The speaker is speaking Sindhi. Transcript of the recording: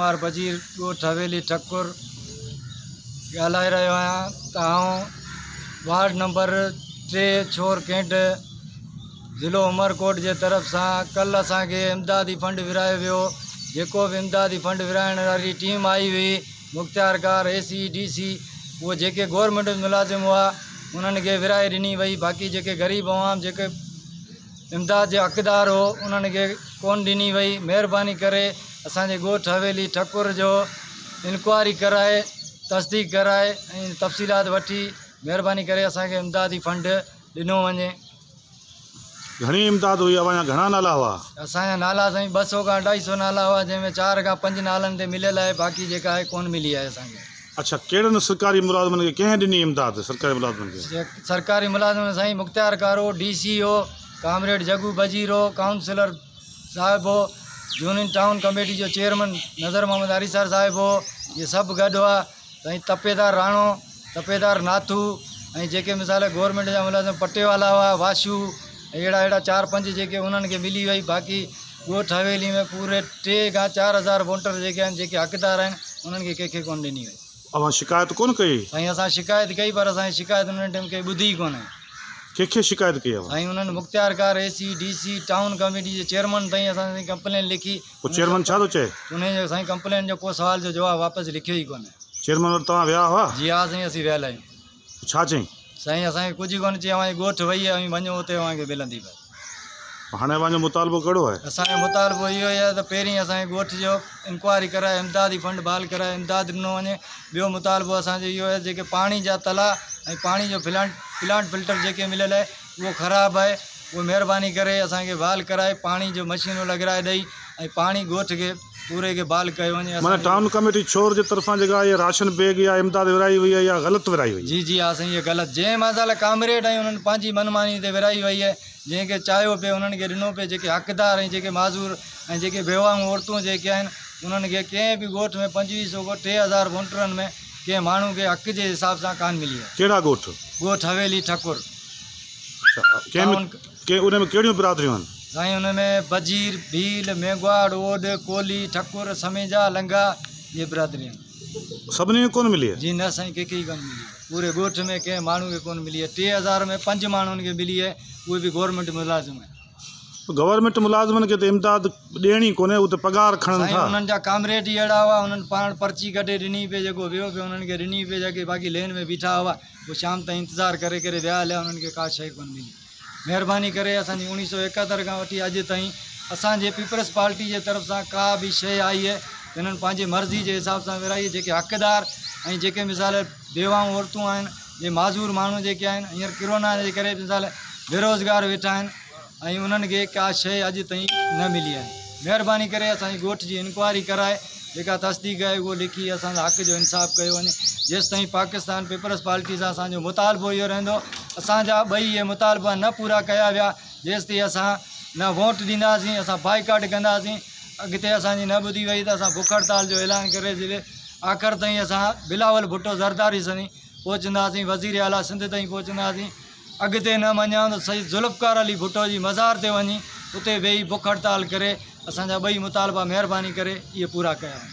ڪمار بجير ڳوٺ حويلي ٺڪر ڳالهائي رهيو آهيان ته آئون وارڊ نمبر 3 ڇور ڪينٽ ضلعو عمرڪوٽ جي طرف سان ڪلهه اسان کي امدادي فنڊ ورهايو ويو جيڪو به امدادي فنڊ ورهائڻ واري ٽيم آئي هئي مختيارڪار اي سي ڊي سي اهي جيڪي گورنمينٽ ملازم هئا انهن کي ورهائي ڏني وئي باقي جيڪي غريب عوام جيڪي امداد جي حقدار هو انهن کي ڪونه ڏني وئي مهرباني ڪري اسان جي ڳوٺ حويلي ٺڪر جو انڪوائري ڪرائي تصديق ڪرائي ۽ تفصيلات وٺي مهرباني ڪري اسان کي امدادي فنڊ ڏنو وڃي. گهڻي امداد هئي اوهان جا گهڻا نالا هئا؟ اسان جا نالا سائين 200 کان 250 نالا هئا جنهن ۾ 4 کان 5 نالن تي مليل آهي باقي جيڪا آهي ڪونه ملي آهي اسان کي. اڇا ڪهڙن سرڪاري ملازمن کي ڪنهن ڏني امداد سرڪاري ملازمن کي؟ سرڪاري ملازمن سائين مختيار ڪار هو، ڊي سي هو، ڪامريڊ جڳو بجير هو، ڪائونسلر صاحب هو، يونين ٽائون ڪميٽي جو چيئرمن نظر محمد آريسر صاحب هو، اهي سڀ گڏ هئا. سائين تپيدار راڻو، تپيدار ناٿو ۽ جيڪي مثال گورنمينٽ جا ملازم پٽيوالا هئا، واشو ۽ اهڙا اهڙا چار پنج جيڪي انهن کي ملي وئي باقي ڳوٺ حويلي ۾ پوري 3 کان 4000 ووٽر جيڪي آهن جيڪي حقدار آهن انهن کي ڪنهن کي ڪونه ڏني وئي. اوهان شڪايت ڪونه ڪئي؟ سائين اسان شڪايت ڪئي پر اسان جي شڪايت انهن ٽيم ڪنهن ٻڌي ئي ڪونه. ڪنهن کي شڪايت ڪئي اوهان؟ سائين انهن مختيارڪار اي سي، ڊي سي، ٽائون ڪميٽي جي چيئرمن تائين اسان سائين ڪمپلين لکي. پوء چيئرمن ڇا ٿو چئي؟ انهي جو سائين ڪمپلين جو ڪو سوال جو جواب واپس لکيو ئي ڪونه. چيئرمن وٽ توهان ويا هئا؟ جي ها سائين اسين ويل آهيون. پوء ڇا چيائين؟ سائين اسان کي ڪجهه ڪونه چيائين اوهان جي ڳوٺ وئي آهي اوهين وڃو اتي اوهان کي ملندي بس. هاڻي اوهان جو مطالبو ڪهڙو آهي؟ اسان جو مطالبو اهو ئي آهي ته پهرين اسان جي ڳوٺ جو انڪوائري ڪرائي امدادي فنڊ بحال ڪرائي امداد ڏنو وڃي ٻيو مطالبو اسان جو اهو آهي جيڪي پاڻي جا تلاء ۽ پاڻي جو پلانٽ پلانٽ فلٽر جيڪي مليل آهي اهو خراب آهي اهو مهرباني ڪري اسان کي بحال ڪرائي پاڻي جو مشينون لڳرائي ڏئي ۽ پاڻي ڳوٺ کي پوري کي بحال ڪيو وڃي معنيٰ ٽائون ڪميٽي ڇور جي طرفان جيڪا اها راشن بيگ يا امداد ورهائي وئي آهي اها غلط ورهائي وئي. جي جي ها سائين اها غلط جنهن مهل ڪامريڊ ۽ انهن پنهنجي من ماني تي ورهائي وئي آهي جنهن کي چاهيو پئي انهن کي ڏنو پئي جيڪي حقدار ۽ جيڪي معذور ۽ جيڪي بيواهون عورتون جيڪي آهن انهن کي ڪنهن به ڳوٺ ۾ 2500 کان 3000 ووٽرن ۾ ڪنهن ماڻهو کي حق جي حساب سان ڪانه ملي آهي. ڪهڙا ڳوٺ؟ ڳوٺ حويلي ٺڪر. ڪنهن ۾ ان ۾ ڪهڙيون برادريون آهن؟ سائين ان ۾ بجير، ڀيل، مينگهواڙ، اوڏ، ڪولهي، ٺڪر، سميجا، لنگها اهي برادريون آهن. سڀني کي ڪونه ملي آهي؟ جي نه سائين ڪنهن کي ئي ڪونه ملي آهي. پوري ڳوٺ ۾ ڪنهن ماڻهو کي ڪونه ملي آهي. 3000 ۾ 5 ماڻهن کي ملي آهي اهي به گورنمينٽ ملازم آهن. گورنمينٽ ملازمن کي ته امداد ڏيڻي ڪونهي اهي ته پگهار کڻن سائين ٿا. انهن جا ڪامريڊ ئي اهڙا هئا انهن پاڻ پرچي ڪڍي ڏني پئي جيڪو ويو پئي انهن کي ڏني پئي جيڪي باقي لين ۾ بيٺا هئا پوء شام تائين انتظار ڪري ڪري ويا هليا انهن کي ڪا شيء ڪونه ملي. مهرباني ڪري اسان جي 1971 کان وٺي اڄ تائين اسان جي پيپلز پارٽي جي طرف سان ڪا به شيء آئي آهي ته انهن پنهنجي مرضي جي حساب سان ورهائي جيڪي حقدار ۽ جيڪي مثال بيواهون عورتون آهن جي معذور ماڻهو جيڪي آهن هينئر ڪرونا جي ڪري مثال بيروزگار ويٺا آهن ۽ انهن کي ڪا شيء اڄ تائين نه ملي آهي مهرباني ڪري اسان جي ڳوٺ جي انڪوائري ڪرائي جيڪا تصديق آهي اهو لکي اسان سان حق جو انصاف ڪيو وڃي جيستائين پاڪستان پيپلز پارٽي سان اسان جو مطالبو اهو رهندو اسان جا ٻئي اهي مطالبا نه پورا ڪيا ويا جيستائين اسان نه ووٽ ڏينداسين اسان بائيڪاٽ ڪنداسين اڳتي اسان جي نه ٻڌي وئي ته اسان بک هڙتال جو اعلان ڪري ضلعي آخر تائين اسان بلاول ڀٽو زرداري سائين پهچنداسين وزير اعليٰ سنڌ تائين پهچنداسين اڳتي نه مڃيائون ته شهيد ذوالفقار علي ڀٽو جي مزار تي وڃي اتي ويهي بک هڙتال ڪري اسان جا ٻئي مطالبا مهرباني ڪري اهي پورا ڪيا وڃن.